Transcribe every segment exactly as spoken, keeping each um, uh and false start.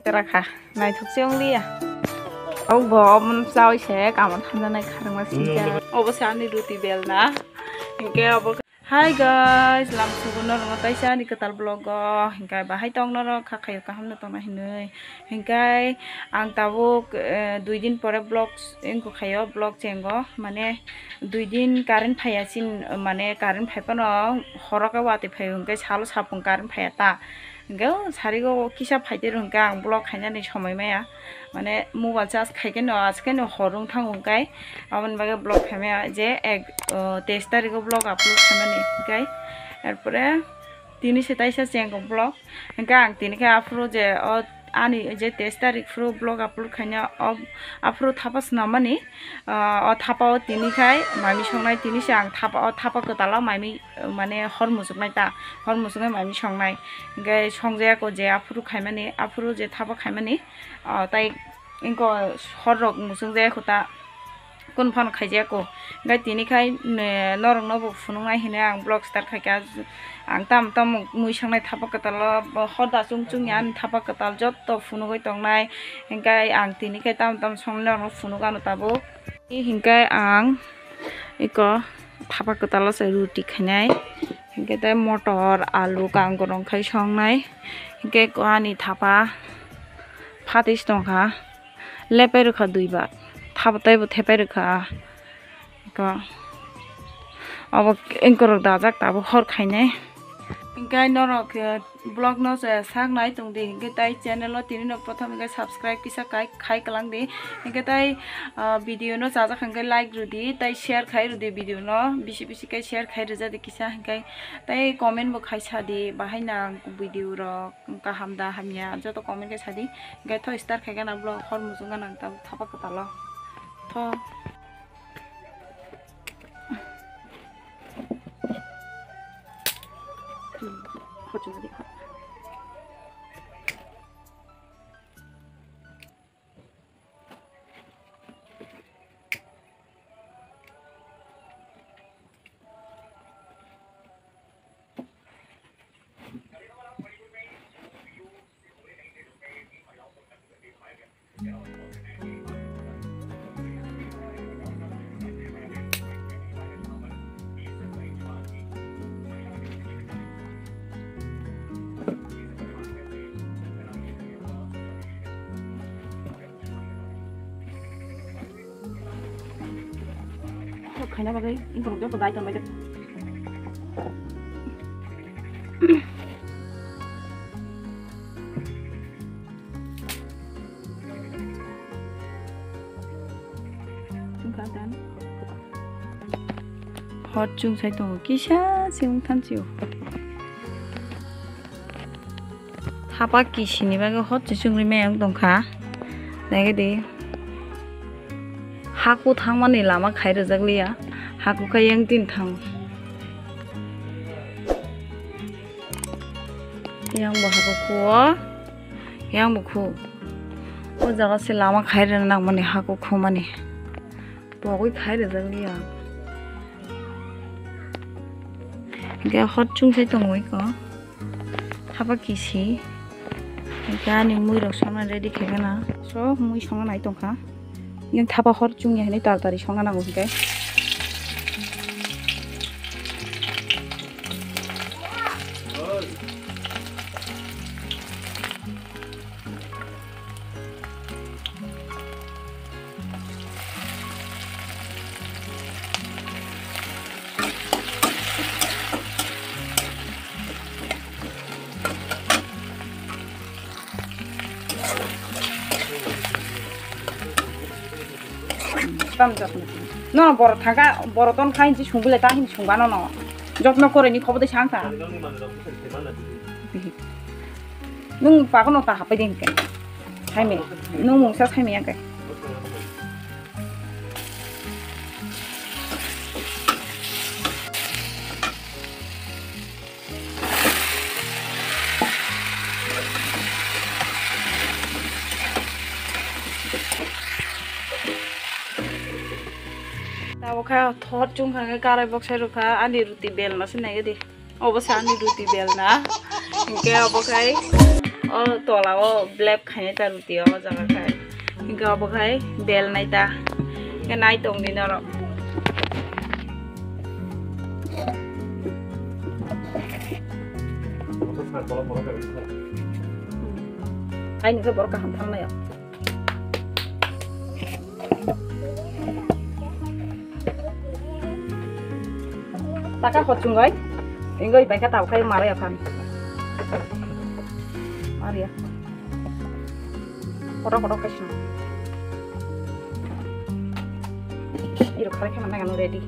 Rakha, naithok se wng liya. Obo, obo chawi se, kamo thanjanai kharwngma singkha. Obo se ani ruti belna. Hinkhe obo. Hi guys, lam sugo norok taisa ani kwtal vlog o. Hinkhe bahai tong norok kha khayo kaham no tongna hinwi. Hinkhe ang tabuk, eh, dui din pore vlog wngkha khayo, vlog chengo. Mane dui din current phaiya chin, mane current phai phano horo khe watwi phaio, hinkhe salo sapung current phaiya ta. Hinkhe o sarigo kisa phaitero hinkhe ang vlog khainani somoi maya. Mane mobile charge khaikhe no, askhe no hor wng thango hinkhe aboni bagwi vlog khaimaya je ek, o, teis tarikgo vlog upload khaimani hinkhe. Erpore tini se taisa chengkho vlog. Hinkhe ang tini khe aphuru je o ani je teis tarik phuru vlog upload khaina o aphuru thapa swnamani. Ah, o thapa o tini khai maimi songnai, tini se ang thapa, o thapa kwtalo maimi, mane hor muchuknai ta, hor muchuknai maimi songnai. Hinkhe songjaya ko je aphuru khaimani, aphuru je thapa khaimani, ah, tai wngkha hor rok muchungjaya ko ta, kunu phano khaijaya ko. Hinkhe tini khai, ne, norok no bo phunuknai hinwi ang vlog start khaikha. Ang tamo tamo mui songnai thapa kwtalo, bo hoda chum chum ya ani thapa kwtal jotto phunugwi tongnai. Hinkhe ang tini khai tamo tamo songnai norok phunuk ano tabuk. Hinkhe ang eko thapa kwtalo se ruti khainai. Hinkhe tei motor, alu, kankorong khai songnai. Hinkhe ko ani thapa phatis tongkha. Lepai rwkha duibar. Thapa teibo thepai rwkha. Eko obo engkorok dajak tabuk hor khainai. Hinkhe norok, eh, vlog no je sak nai tong di, hinkhe tai channel o tini no prothom hinkhe subscribe kisa kai, khai kwlang di, hinkhe tai, ah, video no chajak hinkhe like rw di, tai share khai rw di video no, bisi bisi khe share khai rwja di kisa, hinkhe tai comment bo khai sa di, bahai nang video rok kaham da hamya joto comment khe sa di, hinkhe tho start khai gana vlog hor muchung gana ta thapa kwtalo tho. Khaina bagwi borok joto bai tongbai. Hot chwng sai tongo, kisa se wng than sio. Thapa kisini bagwi hot se chwngri meyang tongkha. Naigidi. Haku thangmani lama khai rwjak liya. Haku khai yang tin thang. Yang bo haku khuo. Yang bo khu. O jaga se lama khai rwna nangmani haku khumani. Pogwi khai rwjak liya. Hinkhe hot chwng sai tongo iko. Thapa kisi. Hinkhe ani mui rok songna ready khaikha na. So mui songna nai tongkha. Yang thapa hor chwngya hinwi tartari songna nango hinkhe. Tam jotno. No, borok thangkha, borok ton kha hinsi sungbilai ta hinsi sungba no no. Jotno koreni khobo de sangkha. Nung pakono ta hapai de hinke. Saime, nung mungsa saime yangke. Tabuk khe thot chwng kha khe karai boksai rwkha ani ruti belma se naigidi. Obo se ani ruti belna. Hinkhe obo khai. O tola o blep khainai ta ruti o jaga khai. Hinkhe obo khai bel nai ta. Hinkhe nai tong di norok. Ai nungkhe borok kaham thang nai o. Taka hot chungai. Ingoi bai kha tabuk khai mara ya phan. Maria. Kotor kotor kaisa. Iro khalai khe manna gano ready.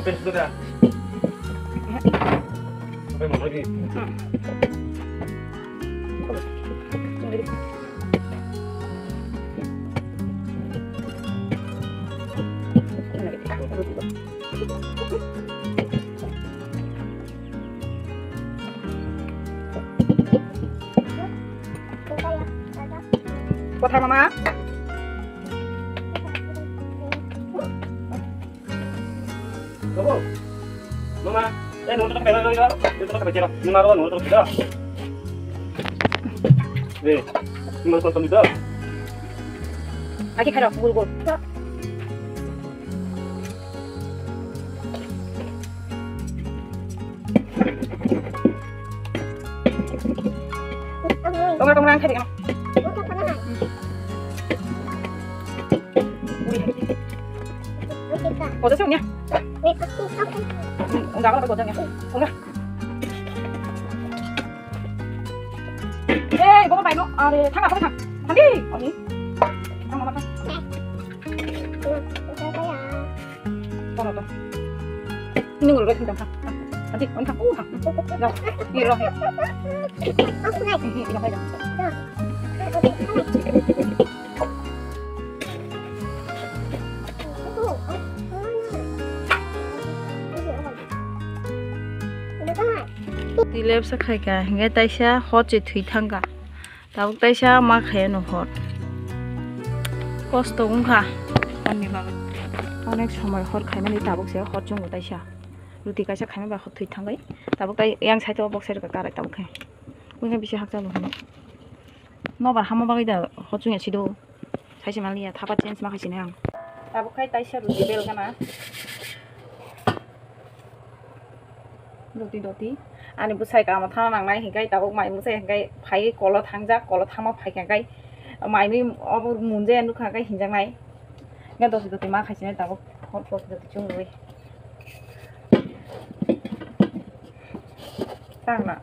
Open sudah. Open mau lagi. Kothai mama. Mama, eh, nunggu tak pegang lagi, nunggu tak pegang, nunggu tak pegang. Eh, nunggu tak pegang. Aki khairok, gul gul. Tongra, tongra, ang khaidi ano. Kodo se unya. Enggak apa-apa, kodo ya. Tongra. Eh, bawa paino. Are, thang, thang, thang. Thang di. Oni. Thang, mama, thang. Kono to. Ini ngulur thang, thang. Nanti, on thang, uh, thang. Dah, ini roh. Ini, ini, ini, ini. Twi lepsa khaika, hinkhe taisa hot se thwi thangkha. Tabuk taisa ma khaiya no hot. Kosto wngkha. Ani bagwi. Onek somoi hot khaimani tabuk se hot chwngo taisa. Ruti kaisa khaima ba hot thwi thangwi. Tabuk tai yang side o bok side o karai tabuk khe. Wngkha bisi hakchalo hino. Nobar hamo bagwi da hot chwngya sido. Saisi manliya thapa change ma khaisinai ang. Tabuk khai taisa ruti bel gana. Doti doti. Ani bwsai kamo thangna nangnai hinkhai tabuk mai bwsai hinkhai phaiwi kolo thangjak, kolo thangma phaikha hinkhai mai mui obo munjaya nukha hinkhai hinjaknai. Hinkhai doti doti ma khaisinai tabuk hot doti doti chumui. Tangna.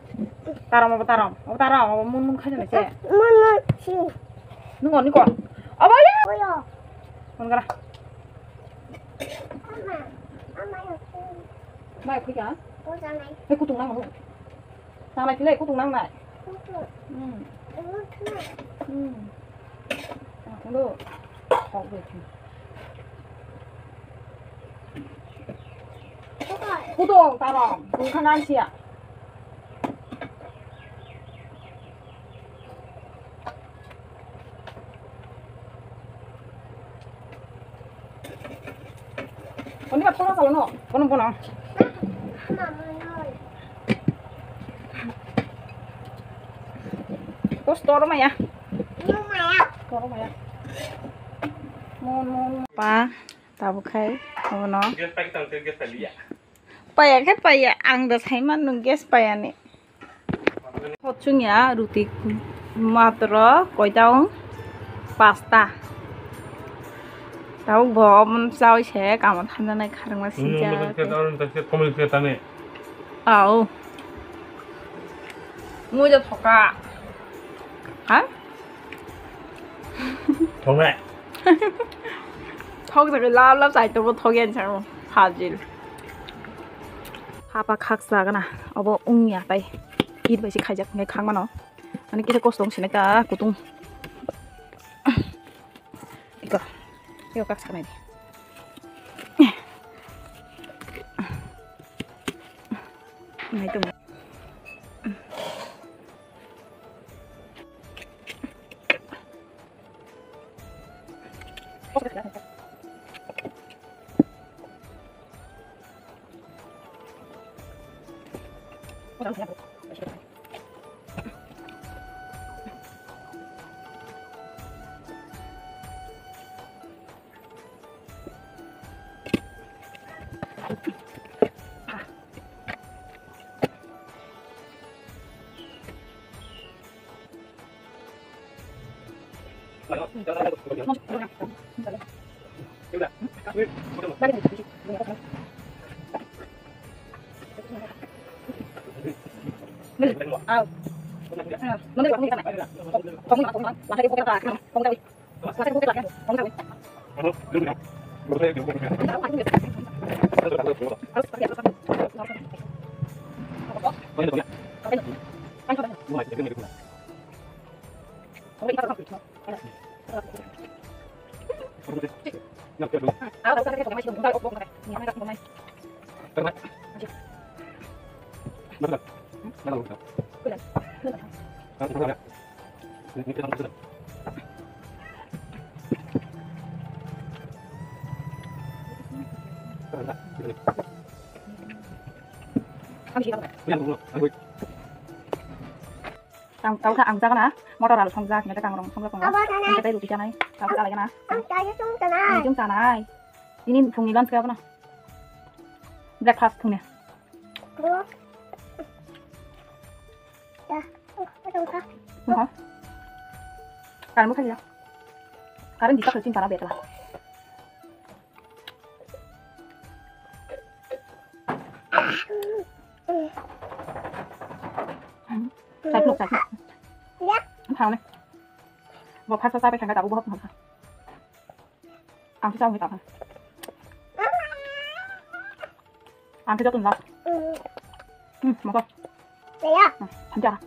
Tarom obo tarom. Obo tarom obo mun mun khaisinai se. Mun mun si. Nungo niko. Obo ya. Oyo. Mun gara. Mai khuika. He kutung nang mano. Tanglai philai kutung nang nai. Hmm. Hmm. Kutung tarom. Kutung nang sia. Oni ba thola salo no, bono bono. Kos toro maya. Toro maya. Mon mon. Pa, tabuk khai, bono. Gas pack tang, gas pack liya. Paya khe paya, ang da sai mano gas paya ni. Hot chwngya ruti matro koita wng? Pasta. Tabuk bo omo chawi se kamo thanjanai kharwngma sinjak. Au. Mui da thoka. Ha? Thoknai. Thok jaga lab lab chai tongo thok yan chang fajil. Hapa khaksa gana obo wngya tai. It bai se khaijak hinwi khakmano. Ani kisa kosto wng sinai ta kutung. Iko. Iko kak sanai di. Nai tongo. Ang tau kha ang jaga na motor al songjak, hingke kangrong songjak tongo. Hingke tei ruti chanai, tau kha chalai gana. Ang chai song chanai. Ang chum chanai. Ini phungni lunch kaya na? Breakfast phungni. Wngkha. Current bo khalia. Current di pakhai chini para betla. Chai phunuk, chai phunuk. Wngkha ne. Bo phasa chabai thangkha, tabuk bohrok wngkha. Ang khe chao hwnwi tong kha. Ang khe joto ni last. Hmm, mokol. Hmm, hamjakha.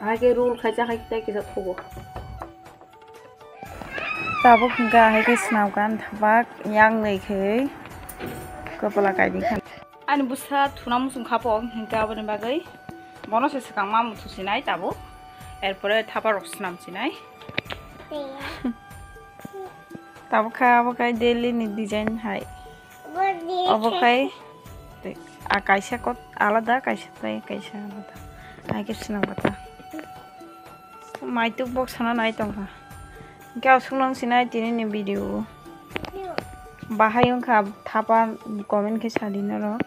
Hai khe roll khaisa hai tei kisa thugo. Tabuk hwnkha hai khe swnam kan thabak yang nai khe kwpla kaidi kha. Ani bwsa thuna muchung kha po hwnkhe aboni bagwi bono se swkang ma muthu sinai tabuk. Erpore thapa rok swnam sinai. Tabuk kha abo khai daily ni design hai. Obo khai a kaisa kot alada, kaisa tei kaisa alada. Hai khe swnam kha ta. Maituk bok sana nai tongkha. Hingke aswk nang sinai tini ni video. Bahai wngkha thapa comment khe sadi norok.